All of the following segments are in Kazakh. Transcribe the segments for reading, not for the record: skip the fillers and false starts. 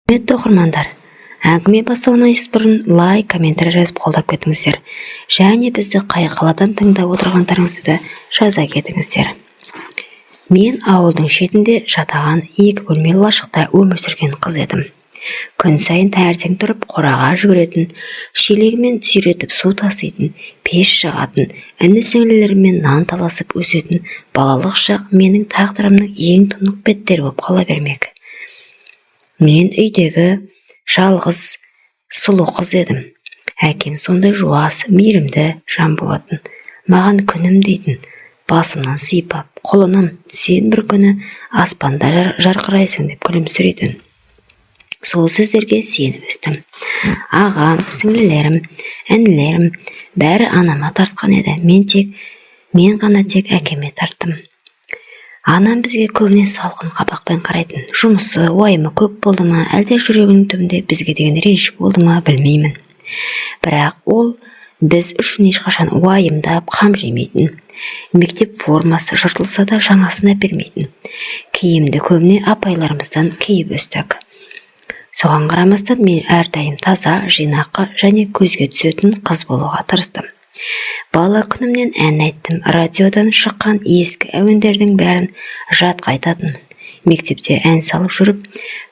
Құрметті оқырмандар, әңгіме басталмас бұрын лайк, комментарий жазып қолдап кетіңіздер және бізді қай қаладан тыңдап отырғандарыңызды да жаза кетіңіздер. Мен ауылдың шетінде жатаған екі бөлмелі лашықта өмір сүрген қыз едім. Күн сайын таңертең тұрып қораға жүгіретін, шелегімен сүйретіп су таситын, пеш жағатын, іні-сіңлілеріммен нан таласып өсетін балалық шақ менің тағдырымның ең тұнық беттері болып қала бермек. Мен үйдегі жалғыз сұлу қыз едім. Әкем сондай жуас, мейірімді жан болатын. Маған күнім дейтін, басымнан сипап, "Құлыным, сен бір күні аспанда жарқырайсың" деп күлімсірейтін. Сол сөздерге сеніп өстім. Ағам, сіңлілерім, інілерім бәрі анама тартқан еді. Мен ғана тек әкеме тарттым. Анам бізге көбіне салқын қабақпен қарайтын. Жұмысы, уайымы көп болды ма, әлде жүрегінің түбінде бізге деген реніш болды ма, білмеймін. Бірақ ол біз үшін ешқашан уайымдап, қам жемейтін. Мектеп формасы жыртылса да, жаңасын әпермейтін. Киімді көбіне апайларымыздан киіп өстік. Соған қарамастан мен әрдайым таза, жинақы және көзге түсетін қыз болуға тырыстым. Бала күнімнен ән айттым. Радиодан шыққан ескі әуендердің бәрін жатқа айтатынмын. Мектепте ән салып жүріп,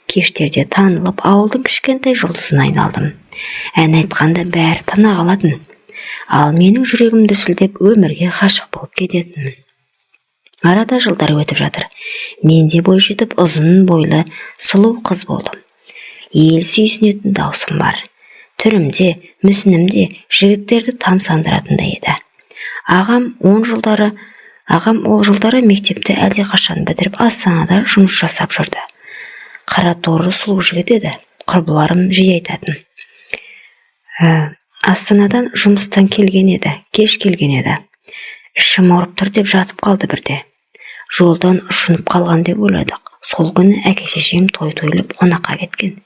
кештерде танылып, ауылдың кішкентай жұлдызына айналдым. Ән айтқанда бәрі тына қалатын. Ал менің жүрегім дүрсілдеп, өмірге ғашық болып кететінмін. Арада жылдар өтіп жатыр. Мен де бой жетіп, ұзын бойлы сұлу қыз болдым. Ел сүйсінетін даусым бар. Түрім де, мүсінім де жігіттерді тамсандыратындай еді. Ағам ол жылдары мектепті әлдеқашан бітіріп, Астанада жұмыс жасап жүрді. Қара торы сұлу жігіт еді. Құрбыларым жиі айтатын. Астанадан жұмыстан келген еді, кеш келген еді. Ішім ауырып тұр деп жатып қалды бірде. Жолдан ұшынып қалған деп ойладық. Сол күні әке-шешем той тойлап, қонаққа кеткен.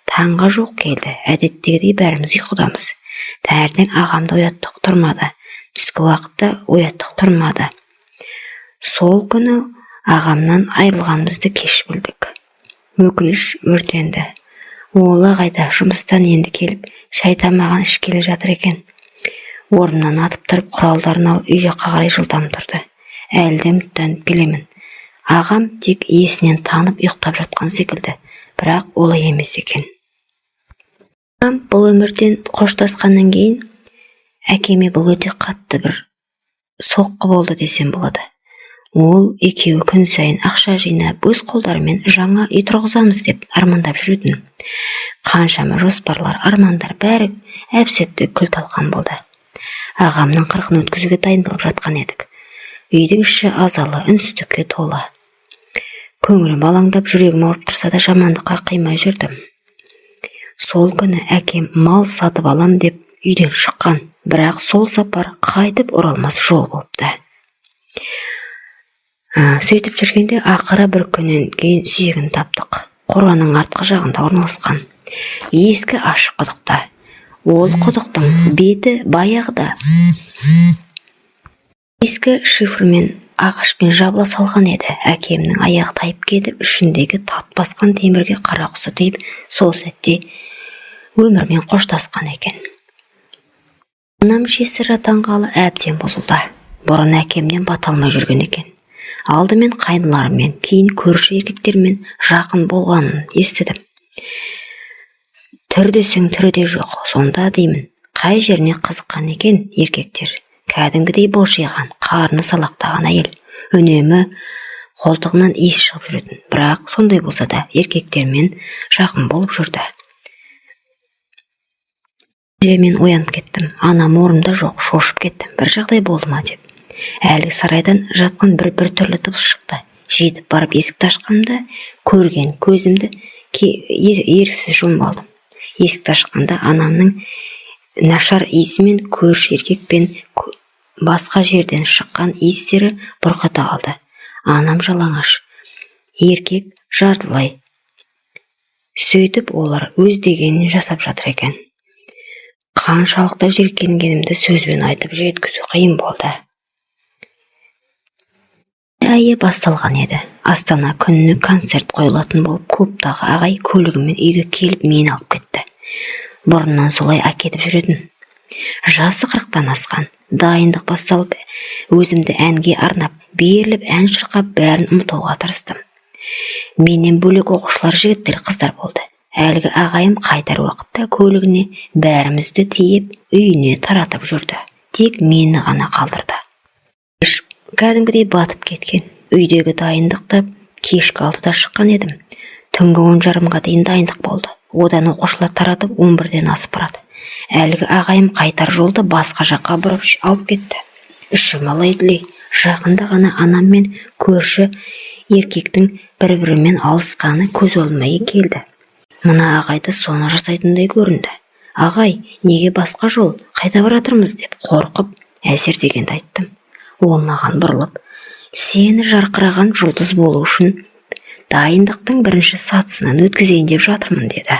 Таңға жуық келді. Әдеттегідей бәріміз ұйқыдамыз. Таңертең ағамды ояттық, тұрмады. Түскі уақытта ояттық, тұрмады. Сол күні ағамнан айырылғанымызды кеш білдік. Өкініш өртенді. Ол қайда, жұмыстан енді келіп, шай тамағын ішкелі жатыр екен. Орнынан атып тұрып, құралдарын алып, үй жаққа қарай жылдам тұрды. Әлі де үміттеніп келемін. Ағам тек есінен танып ұйықтап жатқан секілді, бірақ олай емес екен. Ағам бұл өмірден қоштасқаннан кейін әкеме бұл өте қатты бір соққы болды десем болады. Ол екеуі күн сайын ақша жинап, өз қолдарымен жаңа үй тұрғызамыз деп армандап жүретін. Қаншама жоспарлар, армандар бәрі әп-сәтте күл талқан болды. Ағамның қырқын өткізуге дайындалып жатқан едік. Үйдің іші азалы үнсіздікке толы. Көңілім алаңдап, жүрегім ауырып тұрса да, жамандыққа қимай жүрдім. Сол күні әкем мал сатып алам деп үйден шыққан, бірақ сол сапар қайтып оралмас жол болыпты. Сөйтіп жүргенде ақыры бір күннен кейін сүйегін таптық. Қораның артқы жағында орналасқан ескі ашық құдықта. Ол құдықтың беті баяғыда ескі шифермен, ағашпен жабыла салған еді. Әкемнің аяғы тайып кетіп, ішіндегі тат басқан темірге қара құсы тиіп, сол сәтте өмірмен қоштасқан екен. Анам жесір атанғалы әбден бұзылды. Бұрын әкемнен бата алмай жүрген екен. Алдымен қайныларымен, кейін көрші еркектермен жақын болғанын естідім. Түр десең, түрі де жоқ сонда деймін. Қай жеріне қызыққан екен еркектер? Кәдімгідей былшиған, қарны салақтаған әйел. Үнемі қолтығынан иіс шығып жүретін, бірақ сондай болса да, еркектермен жақын болып жүрді. Мен оянып кеттім. Анам орнында жоқ. Шошып кеттім, бір жағдай болды ма деп. Әлгі сарайдан жатқан бір түрлі дыбыс шықты. Жетіп барып есікті ашқанымда, көрген көзімді еріксіз жұмып алдым. Есікті ашқанда анамның нашар иісі мен көрші еркекпен басқа жерден шыққан иістері бұрқ ете қалды. Анам жалаңаш, еркек жартылай. Сөйтіп олар өз дегенін жасап жатыр екен. Қаншалықты жиіркенгенімді сөзбен айтып жеткізу қиын болды. айы басталған еді. Астана күніне концерт қойылатын болып, клубтағы ағай көлігімен үйге келіп мені алып кетті. Бұрыннан солай әкетіп жүретін. Жасы 40-тан асқан. Дайындық басталып, өзімді әнге арнап, беріліп ән шырқап, бәрін ұмытуға тырыстым. Менен бөлек оқушылар жігіттер, қыздар болды. Әлгі ағайым қайтар уақытта көлігіне бәрімізді тиеп, үйіне таратып жүрді. Тек мені ғана қалдырды. Кеш кәдімгідей батып кеткен. Үйдегі дайындықта кешкі 6-да шыққан едім. Түнгі 10:30-ға дейін дайындық болды. Одан оқушылар таратып 11-ден асып барады. Әлгі ағайым қайтар жолды басқа жаққа бұрып алып кетті. Ішім алай-дүлей. Жақында ғана анам мен көрші еркектің бір-бірімен алысқаны көз алдыма келді. Мына ағай да соны жасайтындай көрінді. Ағай, неге басқа жол, қайда баратырмыз деп қорқып, әзер дегенде айттым. Ол маған бұрылып, сені жарқыраған жұлдыз болу үшін дайындықтың бірінші сатысынан өткізейін деп жатырмын деді.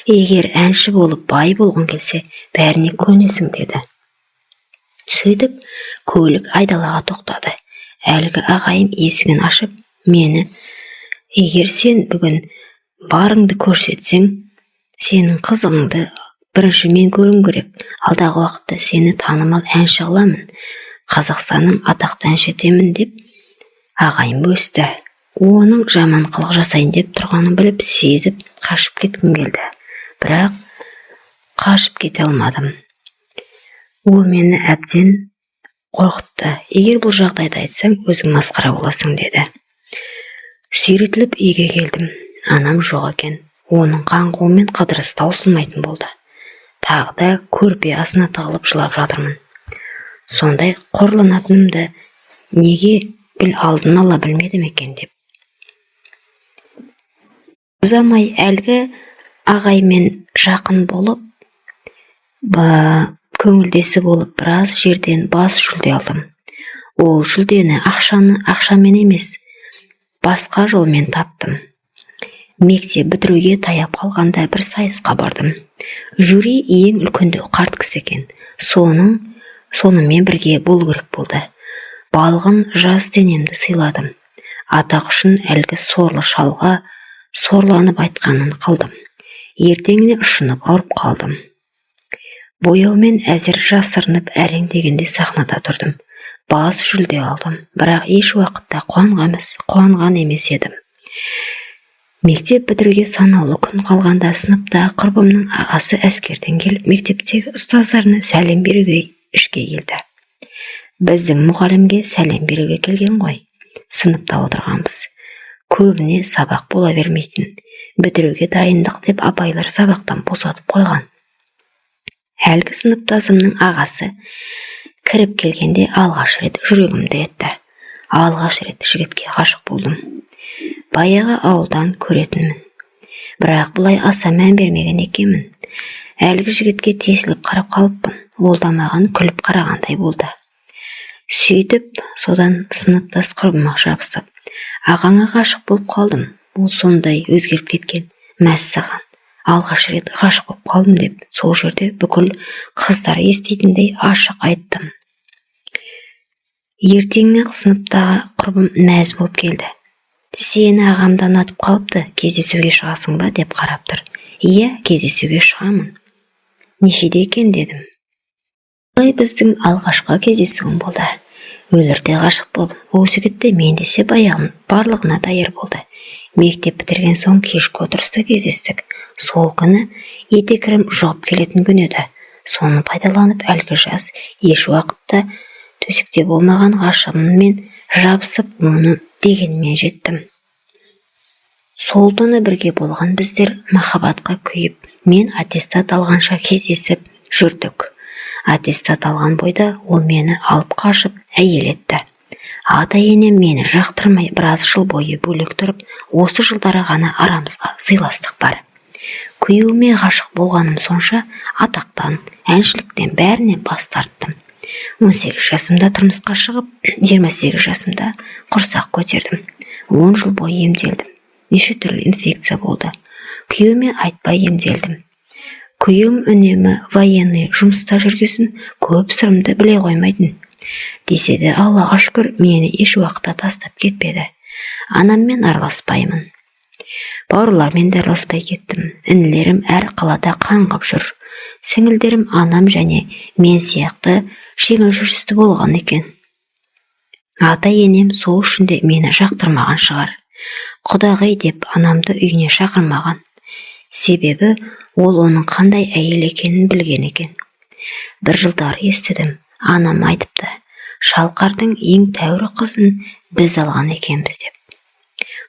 Егер әнші болып бай болғың келсе, бәріне көнесің деді. Сөйтіп көлік айдалаға тоқтады. Әлгі ағайым есігін ашып, мені, егер сен бүгін барыңды көрсетсең, сенің қызығыңды бірінші мен көруім керек. Алдағы уақытта сені танымал әнші қыламын. Қазақстанның атақты әнші етемін деп ағайым бөлісті. Оның жаман қылық жасайын деп тұрғанын біліп, сезіп, қашып кеткім келді. Бірақ қашып кете алмадым. Ол мені әбден қорқытты. Егер бұл жағдайды айтсаң, өзің масқара боласың деді. Сүйретіліп үйге келдім. Анам жоқ екен. Оның қаңғуымен қыдырысы таусылмайтын болды. Тағы да көрпе астына тығылып жылап жатырмын. Сондай қорланатынымды неге алдын ала білмедім екен деп. Ұзамай әлгі ағаймен жақын болып, көңілдесі болып біраз жерден бас жүлде алдым. Ол жүлдені ақшаны ақшамен емес, басқа жолмен таптым. Мектеп бітіруге таяп қалғанда бір сайысқа бардым. Жюри ең үлкендеу қарт кісі екен. Сонымен бірге болу керек болды. Балғын жас денемді сыйладым. Атақ үшін әлгі сорлы шалға сорланып айтқанын қылдым. Ертеңіне ұшынып ауырып қалдым. Бояумен әзер жасырынып әрең дегенде сахнада тұрдым. Бас жүлде алдым, бірақ еш уақытта қуанған емес едім. Мектеп бітіруге санаулы күн қалғанда сыныпта құрбымның ағасы әскерден келіп, мектептегі ұстаздарына сәлем беруге ішке келді. Біздің мұғалімге сәлем беруге келген ғой. Сыныпта отырғанбыз. Көбіне сабақ бола бермейтін. Бітіруге дайындық деп апайлар сабақтан босатып қойған. Әлгі сыныптасымның ағасы кіріп келгенде алғаш рет жүрегім дір етті. Алғаш рет жігітке ғашық болдым. Баяғы ауылдан көретінмін. Бірақ бұлай аса мән бермеген екенмін. Әлгі жігітке тесіліп қарап қалыппын. Ол да маған күліп қарағандай болды. Сөйтіп, содан сыныптас құрбыма жабысып, ағаңа ғашық болып қалдым. Ол сондай өзгеріп кеткен. Мәссаған, алғаш рет ғашық болып қалдым деп сол жерде бүкіл қыздар еститіндей ашық айттым. Ертеңіне сыныптағы құрбым мәз болып келді. Сені ағам да ұнатып қалыпты, кездесуге шығасың ба деп қарап тұр. Иә, кездесуге шығамын. Нешеде екен дедім. Бұлай біздің алғашқы кездесуім болды. Өлердей ғашық болдым. Ол жігіт те мен десе баяғын барлығына даяр болды. Мектеп бітірген соң кешкі отырыста кездестік. Сол күні етеккірім жұғып келетін күн еді. Соны пайдаланып әлгі жас еш уақытта төсекте болмаған ғашығыммен жабысып, оны дегенмен жеттім. Сол түні бірге болған біздер махаббатқа күйіп, мен аттестат алғанша кездесіп жүрдік. Аттестат алған бойда ол мені алып қашып әйел етті. Ата-енем мені жақтырмай біраз жыл бойы бөлек тұрып, осы жылдары ғана арамызға сыйластық бар. Күйеуіме ғашық болғаным сонша, атақтан, әншіліктен бәрінен бас тарттым. 18 жасымда тұрмысқа шығып, 28 жасымда құрсақ көтердім. 10 жыл бойы емделдім. Неше түрлі инфекция болды. Күйеуіме айтпай емделдім. Күйеуім үнемі военный жұмыста жүргесін көп сырымды біле қоймайтын. Десе де, Аллаға шүкір, мені еш уақытта тастап кетпеді. Анаммен араласпаймын. Бауырлармен де араласпай кеттім. Інілерім әр қалада қаңғып жүр. Сіңілдерім анам және мен сияқты жеңіл жүрісті болған екен. Ата-енем сол үшін де мені жақтырмаған шығар. Құдағи деп анамды үйіне шақырмаған. Себебі ол оның қандай әйел екенін білген екен. Бір жылдары естідім, анам айтыпты, Шалқардың ең тәуір қызын біз алған екенбіз деп.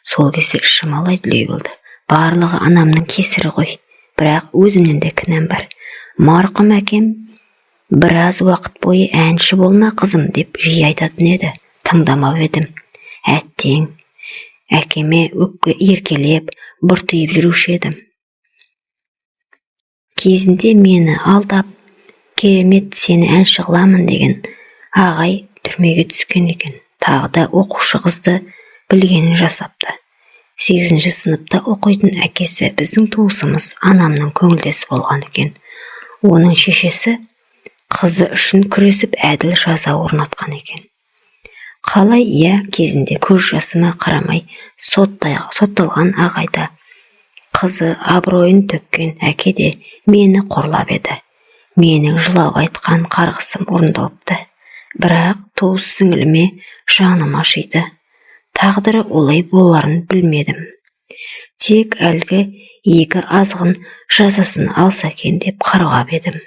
Сол кезде ішім алай дүлей болды. Барлығы анамның кесірі ғой. Бірақ өзімнен де кінәм бар. Марқұм әкем біраз уақыт бойы әнші болма қызым деп жиі айтатын еді. Тыңдамап едім. Әттең, әкеме өпке еркелеп, бұртиып жүруші едім. Кезінде мені алдап, керемет сені әнші қыламын деген ағай түрмеге түскен екен. Тағы да оқушы қызды білгенін жасапты. 8-ші сыныпта оқитын әкесі біздің туысымыз, анамның көңілдесі болған екен. Оның шешесі қызы үшін күресіп әділ жаза орнатқан екен. Қалай иә, кезінде көз жасыма қарамай сотталған ағайда қызы абыройын төккен әке де мені қорлап еді. Менің жылап айтқан қарғысым орындалыпты. Бірақ туыс сіңіліме жаным ашиды. Тағдыры олай боларын білмедім. Тек әлгі екі азғын жазасын алса екен деп қарғап едім.